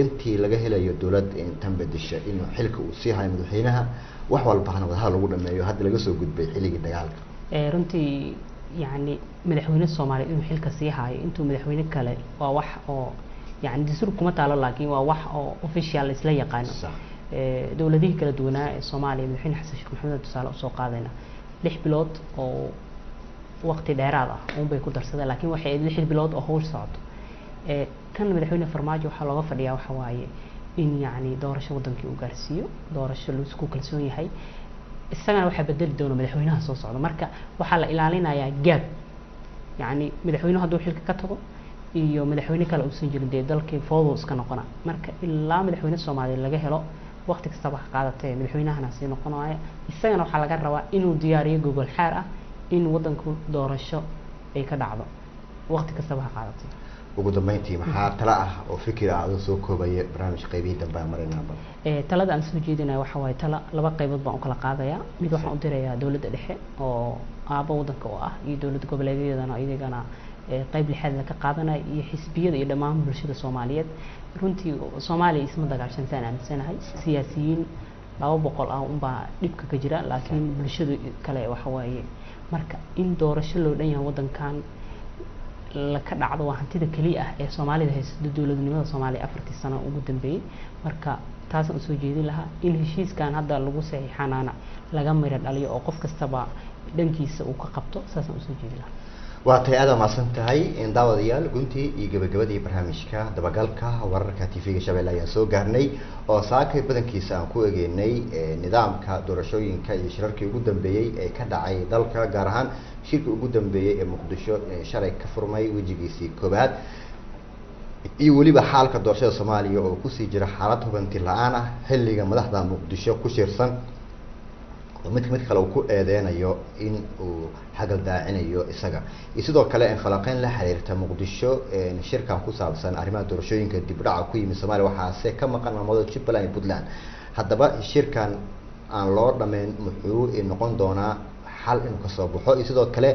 Intii laga helayo dowlad tan bedesha, inuu xilka uu sii hayo madaxweynaha, wax walba hana wadahadal lagu dhameeyo, hadda laga soo gudbay xilligii dagaalka. Runtii yani madaxweyne Soomaaliyeed inuu xilka sii haayo intuu madaxweyne kale waa wax oo yani dastuur kuma taalo, laakiin waa wax oo official isla yaqaano. Dowladihii kala duwanaa ee Soomaaliya, madaxweyne Xasan Sheekh Maxamuud tusaale usoo qaadayna, 6 bilood oo waqti dheeraad ah uun bay ku darsadeen, laakiin waxay ahayd 6 bilood oo hawl socoto. Kan madaxweyne Farmaajo waxaa looga fadhiyaa waxa waaye in yacni doorasho wadankii uu gaarsiiyo, doorasho laisku kalsoon yahay. Isagana waxaa bedeli doona madaxweynaha soo socda. Marka waxaa la ilaalinayaa gaab, yacni madaxweynuhu hadduu xilka ka tago iyo madaxweyne kale uusan jirin, dee dalkii foodo iska noqona. Marka ilaa madaxweyne Soomaaliya laga helo, waqti kastaba ha qaadatee, madaxweynahana sii noqonaya. Isagana waxaa laga rabaa inuu diyaariyo gogol xaar ah in wadanku doorasho ay ka dhacdo, waqti kastaba ha qaadatee. Ugu dambeyntii, maxaa tala ah oo fikir ah adoo soo koobaya barnaamij? Qaybihii dambe aan maraynaa bal. Talada aan soo jeedinaya waxa waaye tala laba qaybood baan u kala qaadayaa. Mid waxaan u dirayaa dowladda dhexe oo aabba wadanka oo ah, iyo dowlad goboleedyadana iyagana qayb lixaad la ka qaadanaya, iyo xisbiyada iyo dhammaan bulshada Soomaaliyeed. Runtii Soomaaliya isma dagaashan saan aaminsanahay, siyaasiyiin 200 ah unbaa dhibka ka jira, laakiin bulshadu kale waxa waaye marka in doorasho loo dhan yahay wadankan la ka dhacdo waa hantida keliya ah ee Soomaalida haysato dowladnimada Soomaaliya 4-tii sano ugu dambeeyey. Marka taasaan usoo jeedin lahaa in heshiiskan hadda lagu saxiixanaana laga miro dhaliyo oo qof kastaba dhankiisa uu ka qabto, saasaan usoo jeedin lahaa. Waa tahay, aad mahadsan tahay. Daawadayaal, guntii iyo gabagabadii barnaamijka dabagalka wararka TV-ga Shabeelle ayaan soo gaarnay, oo saakay badankiisa aan ku egeynay nidaamka doorashooyinka iyo shirarkii ugu dambeeyey ee ka dhacay dalka, gaar ahaan shirkii ugu dambeeyey ee Muqdisho shalay ka furmay wejigiisii koobaad, iyo weliba xaalka doorashada Soomaaliya oo kusii jira xaalad hubanti la-aan ah, xilliga madaxda Muqdisho ku shirsan oo mid kale uu ku eedeynayo in uu xagal daacinayo isaga, iyo sidoo kale falanqeyn la xiriirta Muqdisho shirkan ku saabsan arrimaha doorashooyinka dib u dhaca ku yimid Soomaaliya, waxaase ka maqan maamulada Jubbaland iyo Puntland. Haddaba shirkan aan loo dhameyn muxuu noqon doonaa xal inuu kasoo baxo? Iyo sidoo kale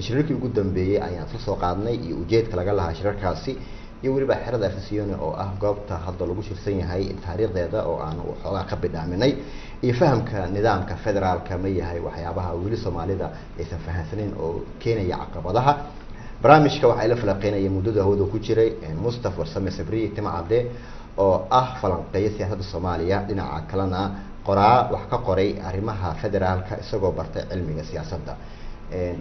shirarkii ugu dambeeyey ayaan isla soo qaadnay iyo ujeedka laga lahaa shirarkaasi, iyo weliba xerada Afisiyone oo ah goobta hadda lagu shirsan yahay taariikhdeeda oo aan waxoogaa ka bidhaaminay, iyo fahamka nidaamka federaalka ma yahay waxyaabaha weli Soomaalida aysan fahamsaneyn oo keenaya caqabadaha. Barnaamijka waxaa ila falanqeynaya muddada hawada ku jiray Mustaf Warsame Sabriye Timcadde oo ah falanqeeya siyaasadda Soomaaliya, dhinaca kalena qoraa wax ka qoray arrimaha federaalka isagoo bartay cilmiga siyaasadda.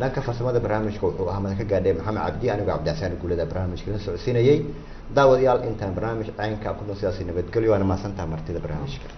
Dhanka farsamada barnaamijka wuxuu ahaa madax ka gaadhay Maxamed Cabdi, anigoo Cabdixasaan Guulada barnaamijka la socodsiinayay. Daawadayaal, intaan barnaamij caynka ku sidaasi nabadgelyo, waana mahadsantaha martida barnaamijka.